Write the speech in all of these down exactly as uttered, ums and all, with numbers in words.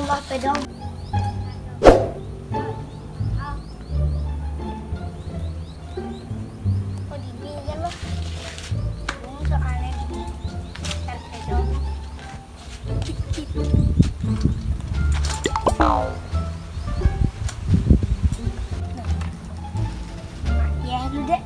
Wah, pedong. Oh, di pinggir loh. Ini soalnya di pinggir pedong. Ya, dulu deh.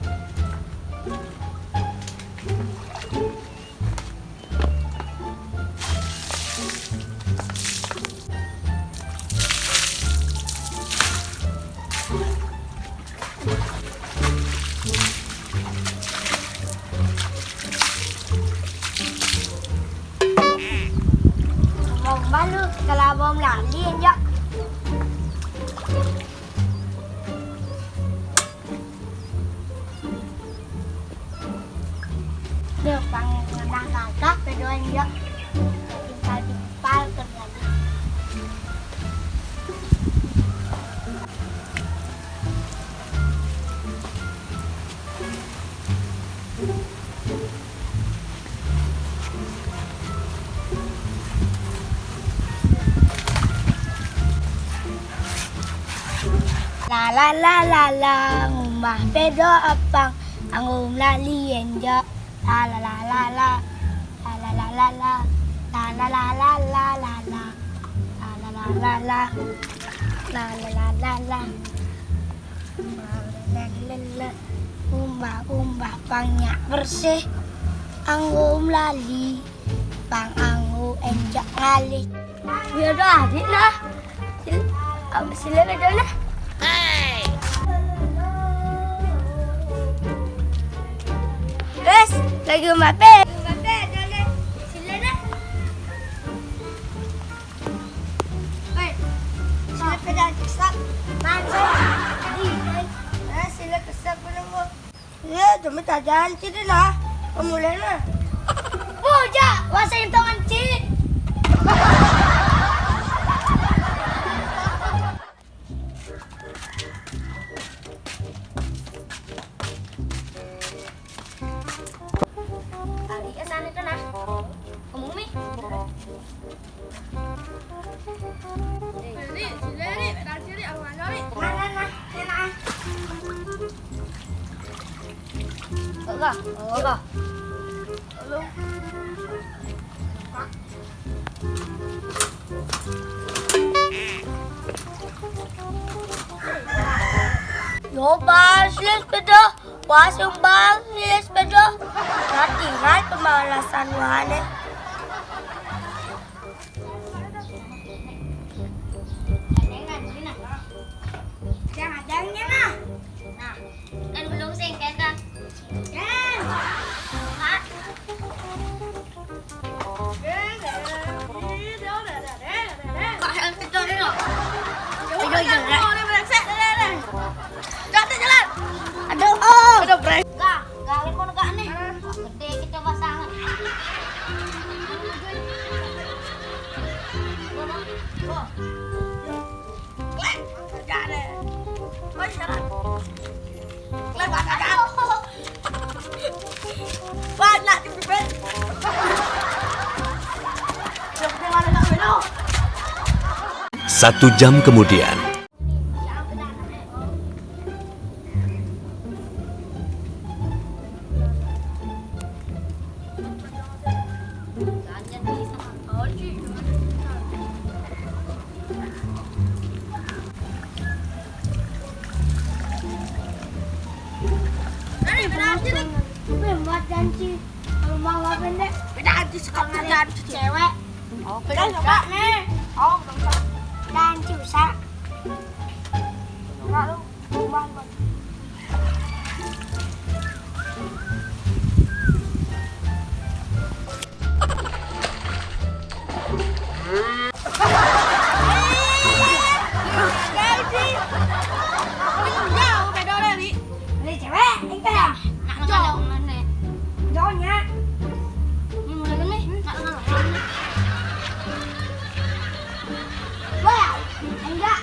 Bông bá nước cà la bông là liên dọ. Được bằng đang cà cắt cái đuôi dọ. Timpal-timpal kerja. La la la la la, ngumah pedo apang, anggo um lali enjo. La la la la la, la la la la la, la la la la la la, la, la la la la la, la la la la la. Umbah-umbah pang nyak bersih, anggo um lali, pang anggo enjak ngalih. Wih, ada adik nah. Sil-, apa sila ada nah? Wes, lagi mape. Mape, ada nah. Sila nah. Hei, sila pedang kesak. Bang, saya. Eh, sila kesak pun nunggu. Iya, cuma tajam sih deh lah. Pemulai lah. Puja, wasa intongan cik. Tadi ya sana itu nah. Ngomong mi. Ri, sini, Ri, dari sini, aku aja, Ri. Nah, nah, nah, enak. Enggak, enggak. Yo, pas les sepeda, pas yang pas les sepeda. Latihan pemanasan wae. Jangan, jangan, nah. Nah, kan belum singkat kan? Kan. Hah? Pak, yang kejar ini loh. Ayo, jalan. Jalan, jalan. Aduh, oh. Aduh, break. Gak, gak, lepon gak nih? Gede kita pasangan. Wah. Satu jam kemudian. Buat janji kalau mau apa, Ndek? Beda janji, sekarang ada janji cewek. Oh, beda coba nih. Oh, beda janji usah. Enggak lu, perubahan buat Wah, enggak.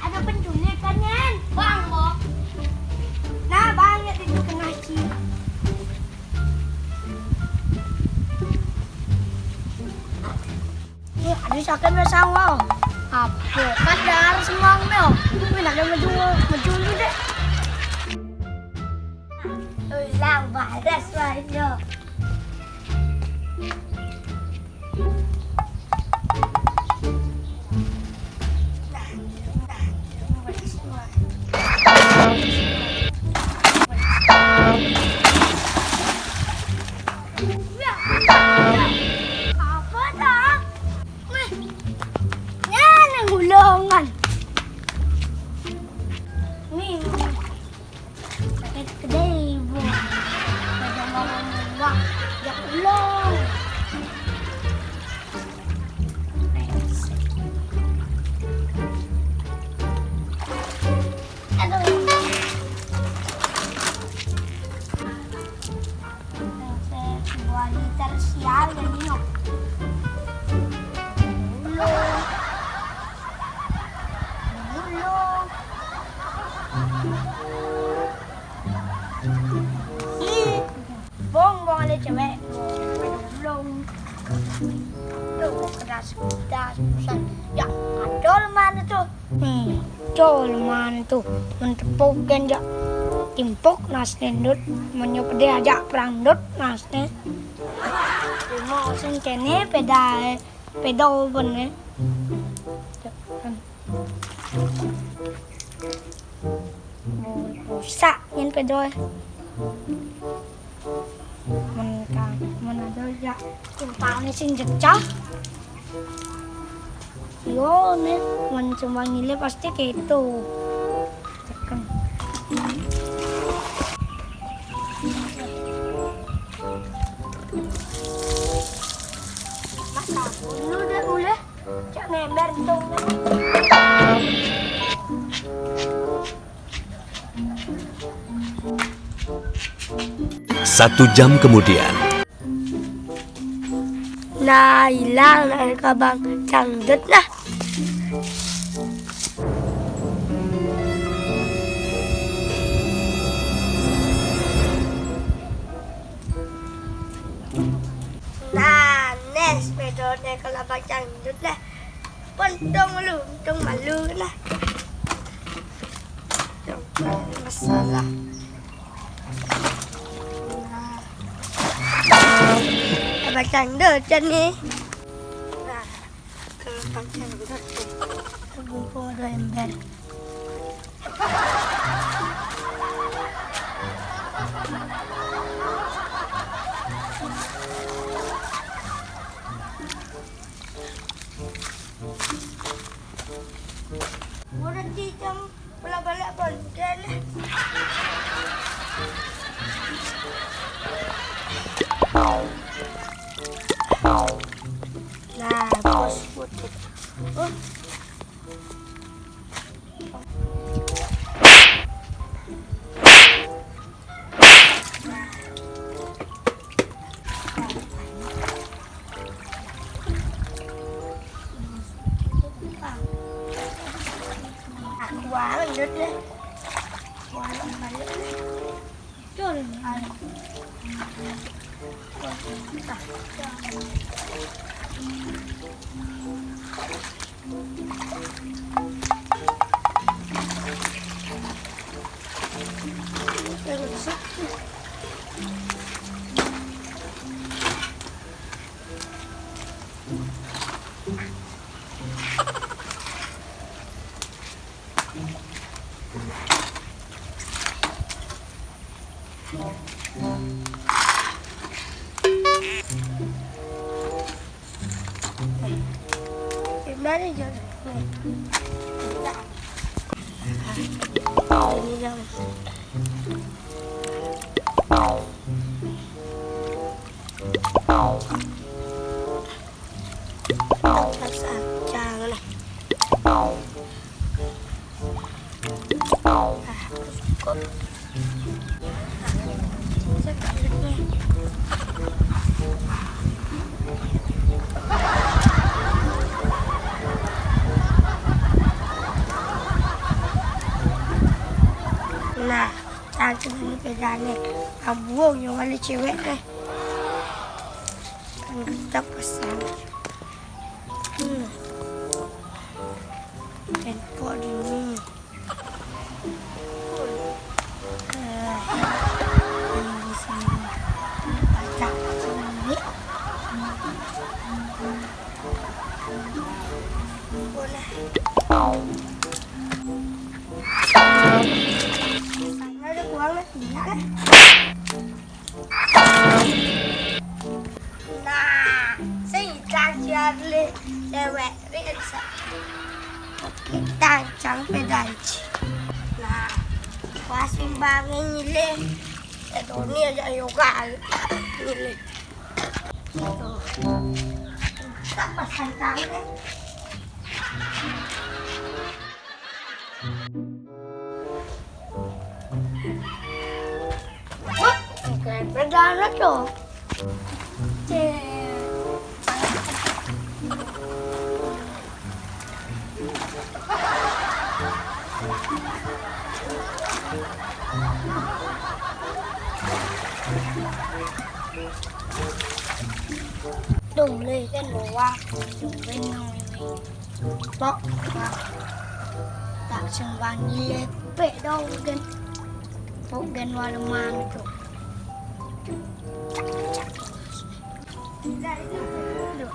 Ada penculikan, Nyan. Bang, Bok. Nah, Bang, lihat itu kena ci. Ih, ada sakit rasanya. Apa? Kan darah semang nih. Wih, nak maju, maju dulu deh. Ulang baras aja. Apa dah? Weh, nyana ngulungan. Nih, sakit kedai, Bu. Ada orang mewah, jak ulung. Aduh. Sebuah liter sial jadinya. Dulu. Dulu. Ih, bong, bong ada cewek. Bong, ada belum. Tuh, keras, keras, busan. Ya, ada mana tuh? Nih, col mana tuh? Mentepuk kan, jak. Timpuk nasne dut, menyup dia ajak perang dut nasne. Cuma sing kene peda, peda oven ne. Rusak nyen peda. Men kan, men ada jak timpalne sing jejak. Yo, ne, men cuma ngile pasti keto. Tekan. Mas, aku dulu deh, boleh? Cak ngember tuh. Satu jam kemudian. Nah, hilang nak kabang cangdut nah. Nah, nes pedone kalau abang cangdut nah. Untung lu, untung malu lah. Untung masalah. Nah. Abang cangdut kan nih. Nah, kalau abang cangdut nih. Mumpung ada ember. Udah cicang, bolak-balik bonten. Nah, bos putih. Oh. Aku lanjut deh. Aku balik deh. Cul. Gimana, Jon? Nih. Ini, Jon. Pas aja lah. Ah, cukup. Nah, cantik ini bedanya. Abu, yang mana cewek deh. Kan kita pasang. Hmm. Handphone ini. Eh, ini sini. Baca sini. Boleh. Sana ada uang lah, dia kan. Nah, sing terakhir le cewek Rinsa. Tang cang pedanci. Nah, pas imbangi nyile. Edoni aja yoga nyile. Tuh. Tak pasang tangan. Wah, kayak pedana tuh. Đồng lê cái lúa, đồng bên ngoài. Bok, bok. Tak sing wangi lepek dong gen. Bok gen waleman tu. Aduh. Aduh.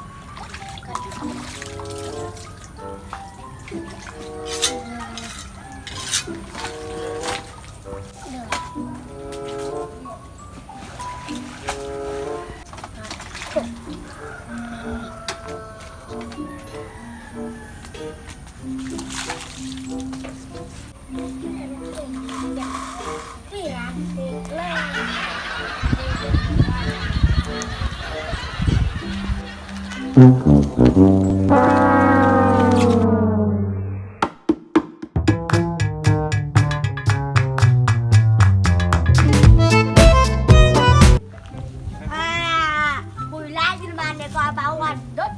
Ah, bui lagi mana kau abang wadot.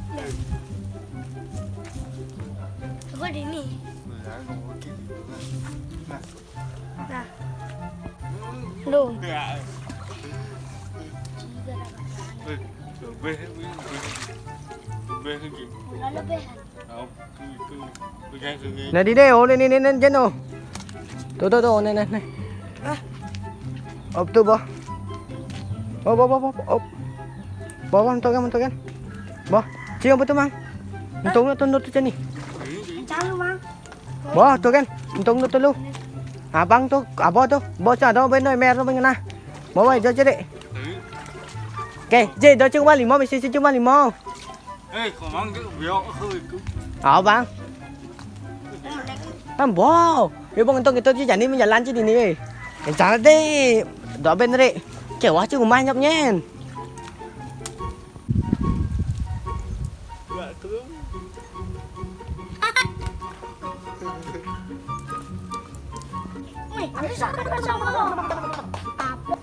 Aku di ni. Nah. Lu. Lebih, lebih, lebih. Lebih lagi. Udah lebih. Nah, di deh, oh, ni, ni, ni, ni, Jen, oh. Tu, tu, tu, ni, ni, ni. Hah? Op tu, bah. Oh, bah, bah, bah, op. Bah, bah, mentok kan, mentok kan. Bah, cium apa tu, Mang? Mentok tu, tu, tu, ni. Jangan, Mang. Bah, tu kan. Mentok tu, tu, lu. Abang tu, apa tu? Bah, sa, tu, benar, mer, tu, benar. Bah, bah, jom cari. Okey, je, dah cuma lima, mesti cuma lima. Eh, kau mang ke biar aku itu. Apa, Bang? Kan bau. Ya, Bang, entong kita je jadi menjalan je di ni, weh. Yang cara deh. Dah ben rek. Kewah je rumah nyap nyen. Wih, ada siapa pasang bawah? Apa?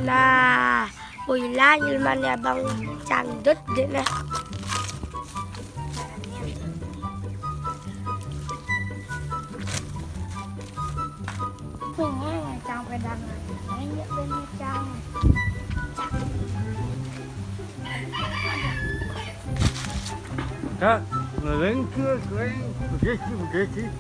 Nah, ui lah, ilman ya bang cangdut deh nah. Ini cang pedang. Ini bencang. Kak, ngelengker, keren. Begitu, begitu.